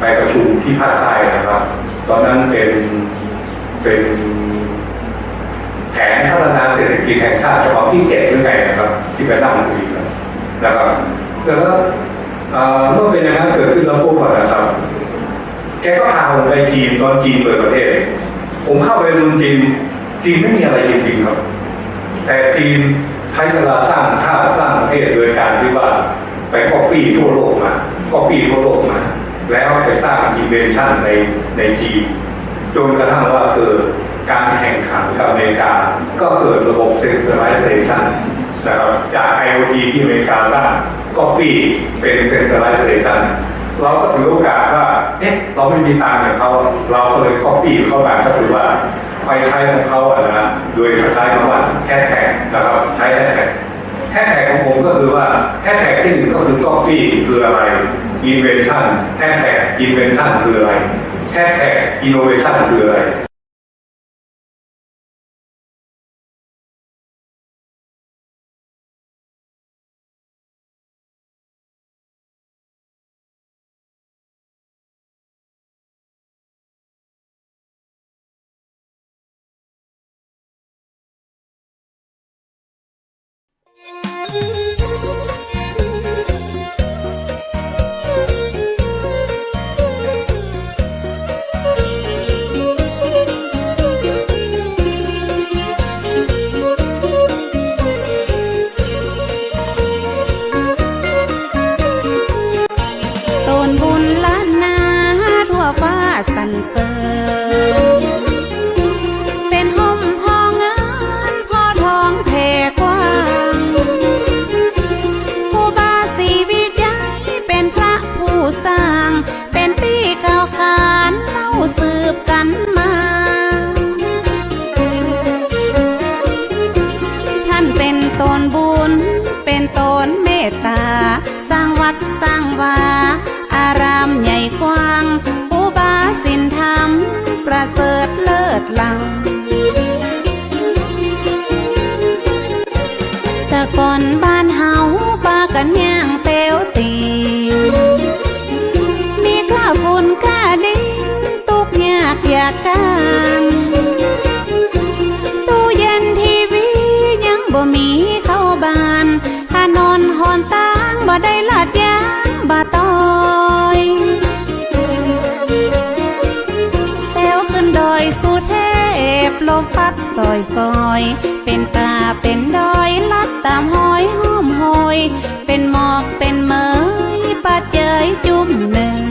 ไปประชุมที่ภาคใต้นะครับ ตอนนั้นเป็น เป็นแผนพัฒนาเศรษฐกิจแห่งชาติฉบับที่เจ็ดหรือไงนะครับ ที่ไปนั่งคุยกันนะครับ แล้วก็ เอ่อ เมื่อเป็นอย่างนั้นเกิดขึ้นแล้วปุ๊บอะนะครับ แกก็พาผมไปจีน ตอนจีนเปิดประเทศ ผมเข้าไปเมืองจีน จีนไม่มีอะไรจริงๆครับ แต่จีนใช้เวลาสร้างชาติสร้างประเทศโดยการที่ว่าไปก๊อปปี้ทั่วโลกมา ก๊อปปี้ทั่วโลกมา แล้วไปสร้าง invention ใน ในจีน จนกระทั่งว่าเกิดการแข่งขันกับอเมริกา ก็เกิดระบบ centralization นะครับ จาก ไอโอที ที่อเมริกาสร้าง ก๊อปปี้เป็น centralization เราก็ถือโอกาสว่า เอ๊ะ เราไม่มีตังค์อย่างเขา เราก็เลยก๊อปปี้เข้ามา ก็คือว่าไปใช้ของเขาอะนะ โดยใช้คำว่า hashtag นะครับ ใช้ hashtag hashtag ของผมก็คือว่า hashtag ที่หนึ่งก็คือ ก๊อปปี้ คืออะไร invention hashtag invention คืออะไร hashtag innovation คืออะไร ໂຕນບຸນລ້ານນາທົ່ວຟ້າສັນເສີນ ເປັນຮົ່ມພໍເງິນພໍທອງແຜ່ກວ້າງ ຄູບາສີວິໄຈເປັນພະຜູ້ສ້າງ ເປັນທີ່ກ່າວຂານເລົ່າສືບກັນມາ ທ່ານເປັນໂຕນບຸນ ເປັນໂຕນເມດຕາ ສ້າງວັດສ້າງວາ ອາຣາມໃຫຍ່ກວ້າງ ຄູບາສິນທຳປະເສີດເລີດລ້ຳ. ແຕ່ກ່ອນບ້ານເຮົາພາກັນຍ່າງແຕວຕີ ມີກ້າຝຸ່ນກ້າດິນ ທຸກຍາກຢາກການ ຕູ້ເຢັນທີວີຍັງບໍ່ມີເຂົ້າບ້ານ ຖະໜົນຫົນທາງບໍ່ໄດ້ລາດຢາງບາຕອຍ ແຖວຂຶ້ນດອຍສຸເທບ ລົມພັດຊອຍໆ ເປັນປ່າເປັນດອຍ ລັດຕາມຮອຍຫ້ອມໂຫຍ ເປັນໝອກເປັນເໝີຍ ປະເຈີຍຈຸ້ມໜຶ່ງ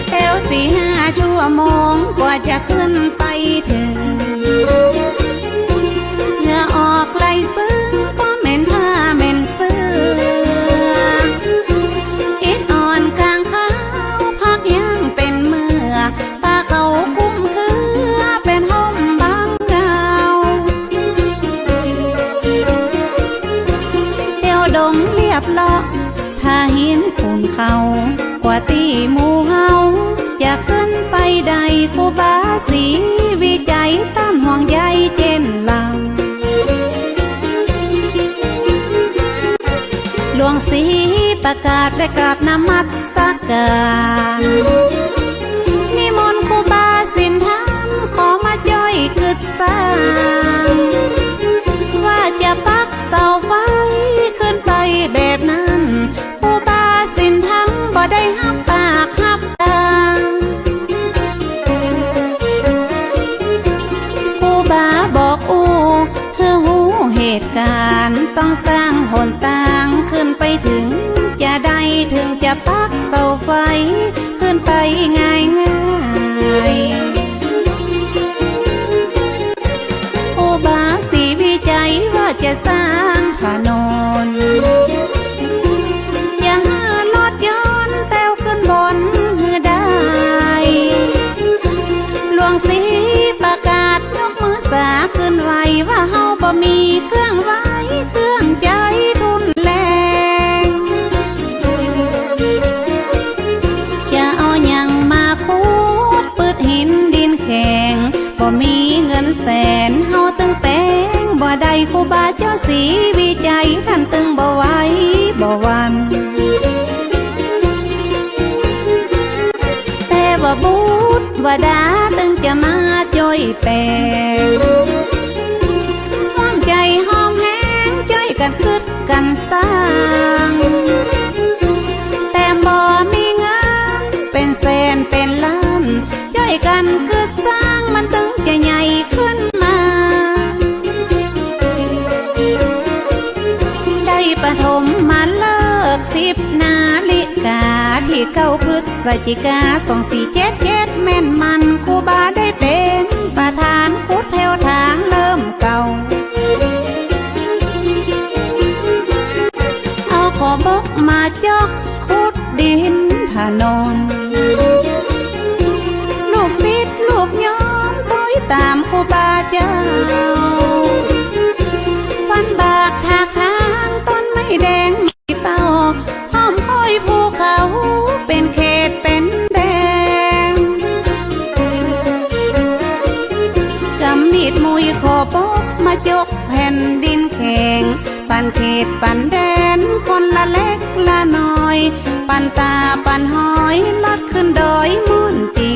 ແຖວສີ່ຫ້າຊົ່ວໂມງກວ່າຈະຂຶ້ນໄປເຖິງ ເຫື່ອອອກໄຫຼຊຶມ ກໍເໝັນຜ້າເໝັນເສື້ອ ອິດອ່ອນກາງຂາວ ພັກຍ່າງເປັນເມື່ອ ປ່າເຂົາຄຸ້ມເຄືອ ເປັນຮົ່ມບັງເງົາ ແຖວດົງລຽບເລາະ ຖ້າຫີນຄູນເຂົາ ກວ່າທີ່ໝູ່ເຮົາຈະຂຶ້ນໄປໄດ້ ຄູບາສີວິໄຈຕ້ານຫ່ວງໃຍເຈັນລາວ ຫຼວງສີປະກາດ ແລະ ກາບນະມັດສະການ ນິມົນຄູບາສິນທຳ ຂໍມາຈ່ອຍຄຶດສ້າງ ວ່າຈະປັກເສົາໄຟຂຶ້ນໄປແບບນັ້ນ ຄູບາສິນທຳບໍ່ໄດ້ຮັບປາກຮັບຕາ ຄູບາບອກອູ້ ໃຫ້ຮູ້ເຫດການ ຕ້ອງສ້າງຫົນທາງຂຶ້ນໄປເຖິງຈະໄດ້ ເຖິງຈະປັກເສົາໄຟຂຶ້ນໄປງ່າຍໆ ຄູບາສີວິໄຈວ່າຈະສ້າງຖະໜົນ ຢ່າໃຫ້ລົດຍົນແຕ່ວຂຶ້ນບົນໃຫ້ໄດ້ ຫຼວງສີປະກາດຍົກມືສາຂຶ້ນໄຫວ້ ວ່າເຮົາບໍ່ມີເຄື່ອງໄຫວ້ເຄື່ອງໃຈທຸນແລງ ຈະເອົາຫຍັງມາຂຸດປືດຫີນດິນແຂງ ບໍ່ມີເງິນແສນເຮົາຕຶງແປງບໍ່ໄດ້ ຄູບາເຈົ້າສີວິໄຈທ່ານຕຶງບໍ່ໄຫວບໍ່ຫວັ່ນ ວະດາຈຶ່ງຈະມາຊ່ອຍແປງ ຮ່ວມໃຈຮ່ວມແຮງ ຊ່ອຍກັນຄິດກັນສ້າງ ແຕ່ບໍ່ມີເງິນເປັນແສນເປັນລ້ານ ຊ່ອຍກັນຄິດສ້າງ ມັນຈຶ່ງຈະໃຫຍ່ຂຶ້ນມາ ໄດ້ປະຖົມມະເລີກສິບນາລິກາ ທີເກົ້າ ພຶດສະຈິກາ ສອງສີ່ເຈັດເຈັດ ແມ່ນໝັ້ນຄູບາໄດ້ເປັນປະທານ ຂຸດແຜວທາງເລີ່ມເກົ່າ ເອົາຂໍບົກມາຈອກ ຂຸດດິນຖະໜົນ ລູກສິດລູກໂຍມ ຕ້ອຍຕາມຄູບາເຈົ້າ ຟັນບາກຖາກທາງ ຕົ້ນໄມ້ແດງໄມ້ເປົ້າ ອ້ອມຫ້ອຍພູເຂົາ ເປັນເຂດເປັນແດນ ກຳມີດມຸຍຂໍບົກມາຈົກແຜ່ນດິນແຂງ ປັນເຂດປັນແດນຄົນລະເລັກລະນ້ອຍ ປັນຕາປັນຫອຍ ລັດຂຶ້ນດອຍມ່ວນຈີ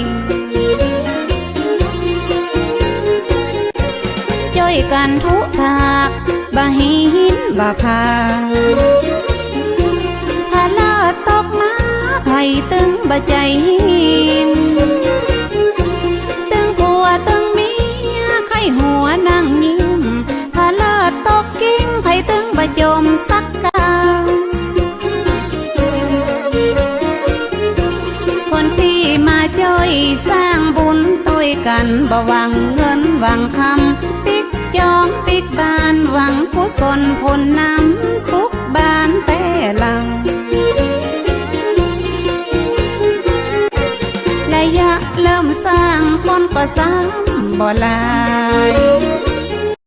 ຊ່ອຍກັນທຸທາກ ບະຫີນບະພາ ພະເລີດຕົກມາ ໃຜຕຶງບະໃຈຫີນ ຕຶງຜົວຕຶງເມຍ ໄຂ້ຫົວນັ່ງຍິ້ມ ພະເລີດຕົກກິ້ງ ໃຜຕຶງບະຈົມສັກກາ ຄົນທີ່ມາຊ່ອຍສ້າງບຸນ ຊ່ອຍກັນບໍ່ຫວັງເງິນຫວັງຄຳ ປິກຈອງປິກບານ ຫວັງກຸສົນຜົນນຳ ສຸກບານແຕ່ລະ ໄລຍະເລີ່ມສ້າງ ຄົນກໍຊ້ຳບໍ່ຫຼາຍ